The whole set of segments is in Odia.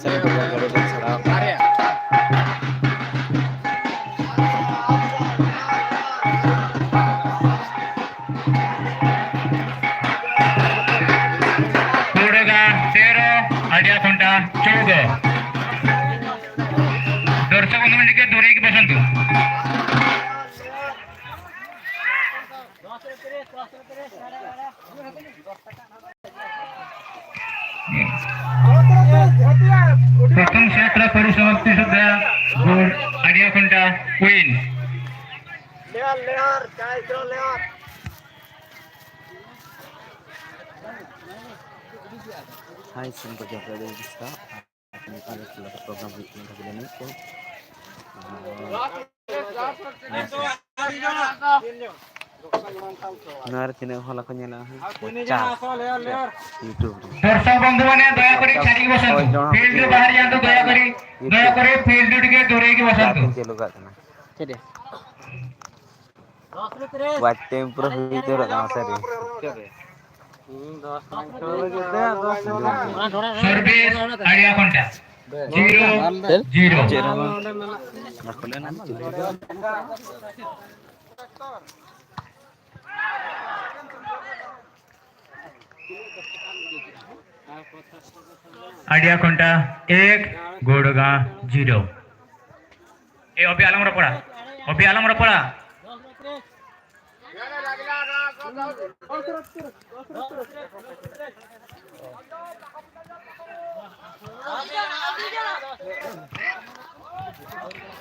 ଛଡ଼ା। Godagaon 13, Adiakhunta 14। ଦର୍ଶକ ବନ୍ଧୁମାନେ, ଟିକେ ଦୂରେଇକି ବସନ୍ତୁ। ପ୍ରଥମ ସେଟ୍ର ପରିସମାପ୍ତି ସୁଦ୍ଧା ଗୋଡ଼ ଆଡ଼ିଆଖୁଣ୍ଟା win. Layer layer 40 layer. Hi sir, programme ko. ᱱᱚᱣᱟ ᱛᱤᱱᱟᱹᱜ ᱦᱚᱲ ᱠᱚ ᱧᱮᱞᱟ 50 ୟୁଟ୍ୟୁବ ରେ। ଦର୍ଶକ ବନ୍ଧୁମାନେ, ଦୟାକରି ଛାଡ଼ିକି ବସନ୍ତୁ। ଫିଲ୍ଡରୁ ବାହାରି ଯାଆନ୍ତୁ ଦୟାକରି। ଦୟାକରି ଫିଲ୍ଡରୁ ଟିକେ ଦୂରେଇକି ବସନ୍ତୁ। ᱪᱟᱹᱞᱩ ᱠᱟᱜ ᱠᱟᱱᱟ ᱣᱟᱪ ᱴᱟᱭᱤᱢ ᱯᱩᱨᱟᱹ ᱦᱩᱭ ᱩᱛᱟᱹᱨᱚᱜ ᱠᱟᱱᱟ ᱥᱟᱹᱨᱤ। ସର୍ଭିସ ଆଡ଼ିଆଖୁଣ୍ଟା, 0-0। ᱪᱮᱫ ᱨᱮᱦᱚᱸ ᱵᱟᱠᱚ ᱞᱟᱹᱭᱟ ᱪᱤᱞᱤ। ଆଡ଼ିଆଖୁଣ୍ଟା 1, ଗୋଡ଼ଗାଁ 0। ଏ ଅଭି ଆଲମର ପଡ଼ା, ଅଭି ଆଲମର ପଡ଼ା।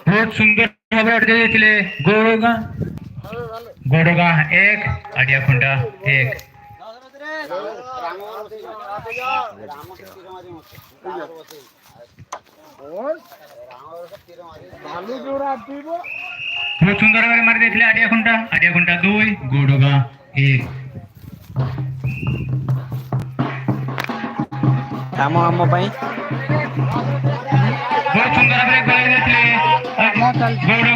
ବହୁତ ସୁନ୍ଦର ଭାବରେ ଅଟକାଇ ଯାଇଥିଲେ ଗୋଡ଼ଗାଁ। ଗୋଡ଼ଗାଁ 1, ଆଡ଼ିଆଖୁଣ୍ଟା 1। ବହୁତ ସୁନ୍ଦର ଭାବରେ ମାରି ଦେଇଥିଲେ ଆଡ଼ିଆଖୁଣ୍ଟା। ଆଡ଼ିଆଖୁଣ୍ଟା 2, ଗୋଡ଼ଗାଁ 1। କାମ ଆମ ପାଇଁ। ବହୁତ ସୁନ୍ଦର ଭାବରେ ଗୋଳେଇ ଦେଇଥିଲେ ଗୋଡ଼ଗାଁ।